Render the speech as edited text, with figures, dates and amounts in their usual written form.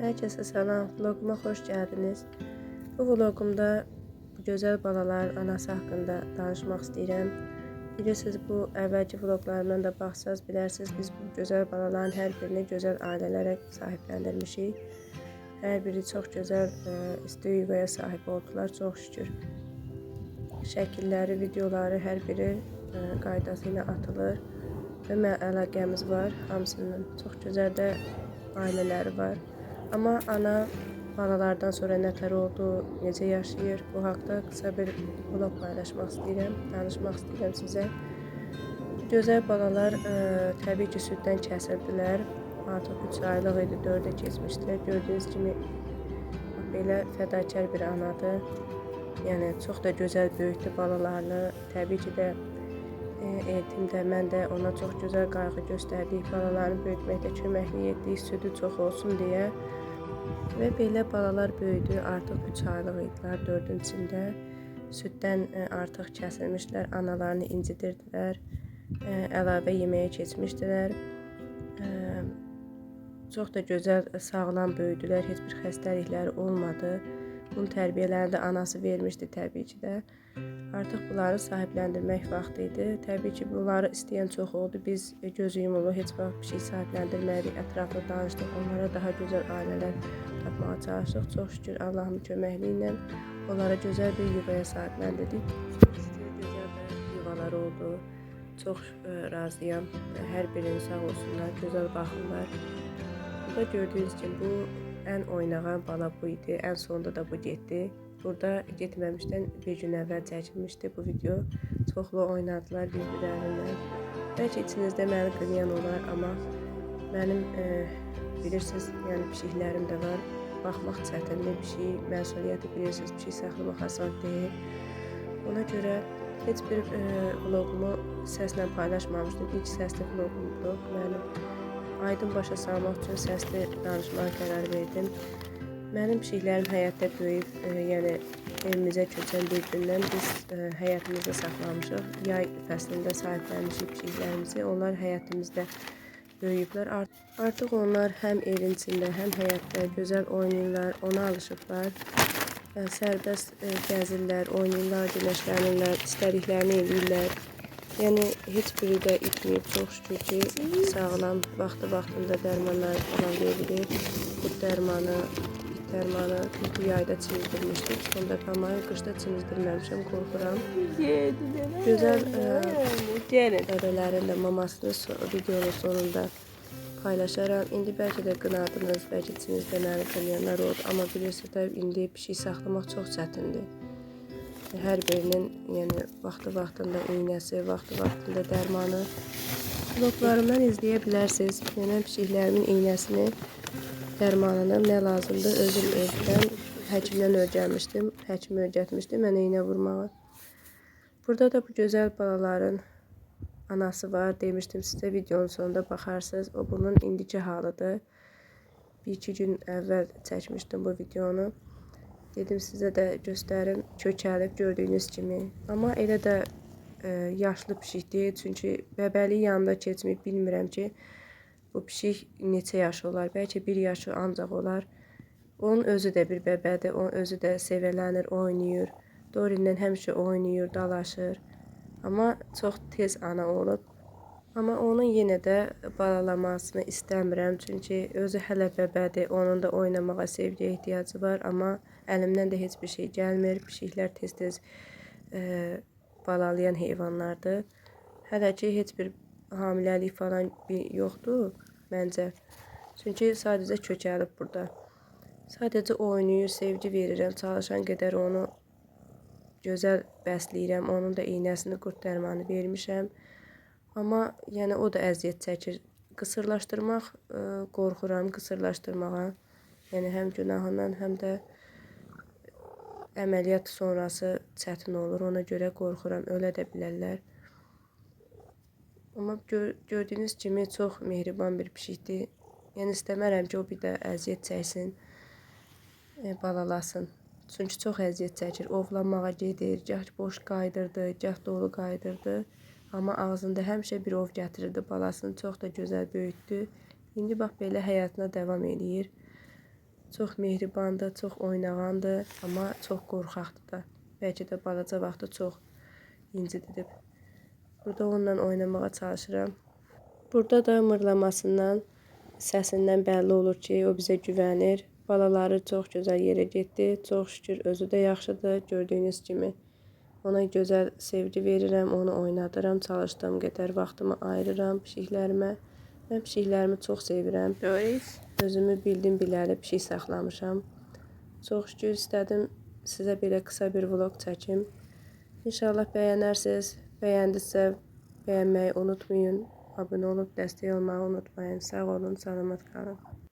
Herkese selam, vloguma hoş geldiniz. Bu vlogumda bu gözəl balaların anası haqqında danışmaq istəyirəm. Bilirsiniz, bu əvvəlki vloglarımdan da baxsaz bilərsiniz, biz bu gözəl balaların hər birini gözəl ailələrə sahibləndirmişik. Hər biri çox gözəl isti yuvaya sahib oldular, çox şükür. Şəkilləri, videoları hər biri qaydası ilə atılır və əlaqəmiz var hamısının. Çox gözəl də ailələri var. Amma ana balalardan sonra nətər oldu, necə yaşayır, bu haqda qısa bir vlog paylaşmaq istəyirəm, danışmaq istəyirəm sizə. Gözəl balalar təbii ki, süddən kəsildilər. Artıq 3 aylıq idi, 4-ə keçmişdilər. Gördüyünüz kimi belə fədakar bir anadır. Yəni çox da gözəl böyütdü balalarını. Təbii ki də Eltim də, mən də ona çox gözəl qayğı göstərdik. Balalarını böyütməkdə köməklik etdik, südü çox olsun deyə. Və belə balalar böyüdü. Artıq 3 aylıq idilər, 4-ün içində. Süddən artıq kəsilmişdilər, analarını incidirdilər. Əlavə yeməyə keçmişdilər. Çox da gözəl, sağlam böyüdülər. Heç bir xəstəlikləri olmadı. Bunun tərbiyələrini də anası vermişdi təbii ki də. Artıq bunları sahibləndirmək vaxtı idi. Təbii ki, bunları istəyən çox oldu. Biz gözü yumulu heç vaxt bir şey sahibləndirmədik. Ətraflı danışdıq. Onlara daha gözəl ailələr tapmağa çalışdıq. Çox şükür Allahın köməkliyi ilə onlara gözəl bir yuvaya sahibləndirdik. Çox şükür gözəl də yuvaları oldu. Çox razıyam. Hər birinin sağ olsunlar, gözəl baxırlar. Burada gördüyünüz kimi bu ən oynağan bala bu idi. Ən sonda da bu getdi. Burada getməmişdən bir gün əvvəl çəkilmişdi bu video. Çoxlu oynadılar bir-birlərindən. Bəlkə içinizdə məni qınayan olar, amma mənim bilirsiniz, yəni pişiklərim də var. Baxmaq çətindir, pişik məsuliyyəti bilirsiniz, pişik saxlamaq asan deyil. Ona görə heç bir vlogumu səslə paylaşmamışdım. İlk səsli vloqumdur mənim. Aydın başa salmaq üçün səsli danışmağa qərar verdim. Mənim pişiklərim həyətdə böyüyüb, yəni evimizə köçən bir gündən biz həyətimizdə saxlamışıq. Yay fəslində sahiblənmişik pişiklərimizi. Onlar həyətimizdə böyüyüblər. Artıq onlar həm evin içində, həm həyətdə gözəl oynayırlar, ona alışıblar. Sərbəst gəzirlər, oynayırlar, güneşlənirlər, istədiklərini eləyirlər. Yəni heç biri də itməyib, çox şükür ki, sağlam, vaxtı-vaxtında dərmanlar falan verilir. Qurd dərmanı, it dərmanı biz bu yayda çimdirmişdik. Son dəfə, amma qışda çimdirməmişəm, qorxuram. Gözəl bəbələrin də mamasını videonun sonunda paylaşaram. İndi bəlkə də qınadınız, bəlkə içinizdə məni qınayanlar oldu, amma bilirsiniz də indi pişik saxlamaq çox çətindir. Hər birinin yəni vaxtı-vaxtında iynəsi, vaxtı-vaxtında dərmanı. Vloglarımdan izləyə bilərsiniz. Yəni pişiklərimin iynəsini, dərmanını nə lazımdır özüm evdən həkimdən öyrənmişdim. Həkim öyrətmişdi mənə iynə vurmağı. Burada da bu gözəl balaların anası var. Demişdim sizə, videonun sonunda baxarsınız. O bunun indiki halıdır. Bir-iki gün əvvəl çəkmişdim bu videonu. Dedim sizə də göstərim. Kökəlib gördüyünüz kimi. Amma elə də yaşlı pişik deyil. Çünki bəbəlik yanında keçməyib, bilmirəm ki, bu pişik neçə yaşı olar. Bəlkə bir yaşı ancaq olar. Onun özü də bir bəbədir. Onun özü də sevələnir, oynayır. Dorinlə həmişə oynayır, dalaşır. Amma çox tez ana olub. Amma onun yenə də balalamasını istəmirəm. Çünki özü hələ bəbədir. Onun da oynamağa, sevgiyə ehtiyacı var. Amma əlimdən də heç bir şey gəlmir. Pişiklər tez-tez balalayan heyvanlardır. Hələ ki heç bir hamiləlik falan yoxdur məncə. Çünki sadəcə kökəlib burada. Sadəcə oynayır, sevgi verirəm. Çalışan qədər onu gözəl bəsləyirəm. Onun da iynəsini, qurd dərmanı vermişəm. Amma yəni o da əziyyət çəkir. Qısırlaşdırmaq qorxuram qısırlaşdırmağa. Yəni həm günahından, həm də əməliyyat sonrası çətin olur. Ona görə qorxuram, ölə də bilərlər. Amma gördüyünüz kimi çox mehriban bir pişikdir. Yəni istəmərəm ki, o bir də əziyyət çəksin, balalasın. Çünki çox əziyyət çəkir. Ovlanmağa gedir, gah boş qayıdırdı, gah dolu qayıdırdı. Amma ağzında həmişə bir ov gətirirdi. Balasını çox da gözəl böyütdü. İndi bax belə həyatına davam eləyir. Çox mehribandır, çox oynağandır, amma çox qorxaqdır da. Bəlkə də balaca vaxtı çox incidilib. Burada onunla oynamağa çalışıram. Burada da mırlamasından, səsindən bəlli olur ki, o bizə güvənir. Balaları çox gözəl yerə getdi. Çox şükür özü də yaxşıdır, gördüyünüz kimi. Ona gözəl sevgi verirəm, onu oynadıram, çalışdığım qədər vaxtımı ayırıram pişiklərimə. Mən pişiklərimi çox sevirəm. Doris. Özümü bildim biləli pişik saxlamışam. Çox şükür istədim sizə belə qısa bir vlog çəkim. İnşallah bəyənərsiniz. Bəyəndinizsə bəyənməyi unutmayın. Abunə olub dəstək olmağı unutmayın. Sağ olun, salamat qalın.